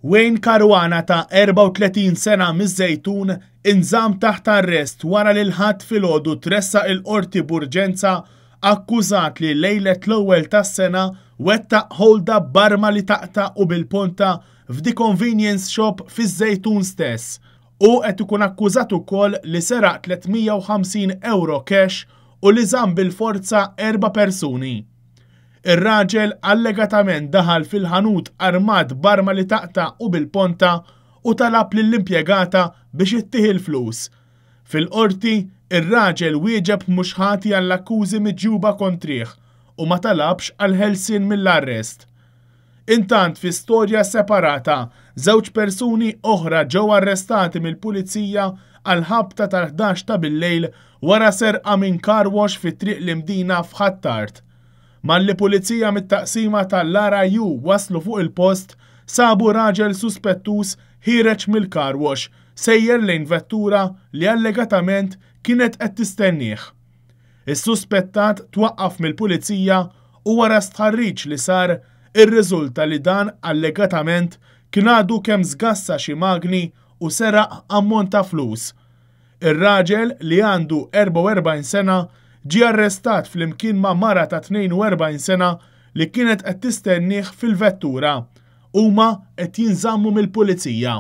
Wayne Caruana ta' 34 sena miż-Żejtun inżamm taħt arrest wara li l-Ħadd filgħodu tressaq il-Qorti b'urġenza akkużat li lejlet l-ewwel tas-sena wettaq hold-up b'arma li taqta' u bil-ponta f'The Convenience Shop fiż-Żejtun stess. Hu qed ikun akkużat ukoll li seraq 350 ewro cash u li żamm bil-forza erba' persuni. Ir-raġel allegatament daħal fil-ħanut armat b'arma li taqta' u bil-ponta u talab lill-impjegata biex ittih il-flus. Fil-Qorti, ir-raġel wieġeb mhux ħati għall-akkużi miġjuba kontrih u ma talabx għall-ħelsien mill-arrest. Intant fi storja separata, żewġ persuni oħra ġew arrestati mill-Pulizija għall-ħabta tal-11 ta' billejl wara serqa minn car wash fi Triq l-Imdina f'Ħ'Attard. Malli Pulizija mit-taqsima tal-RIU waslu fuq il-post, sabu raġel suspettuż ħiereġ mill-car wash sejjer lejn vettura li allegatament kienet qed tistennieh. Is-suspettat twaqqaf mill-Pulizija u wara stħarriġ li sar irriżulta li dan allegatament kien għadu kemm żgassa xi magni u seraq ammont ta' flus. Ir-raġel li għandu 44 sena ġie arrestat flimkien ma' mara ta' 42 sena li kienet qed tistennieh fil-vettura. Huma qed jinżammu mill-Pulizija.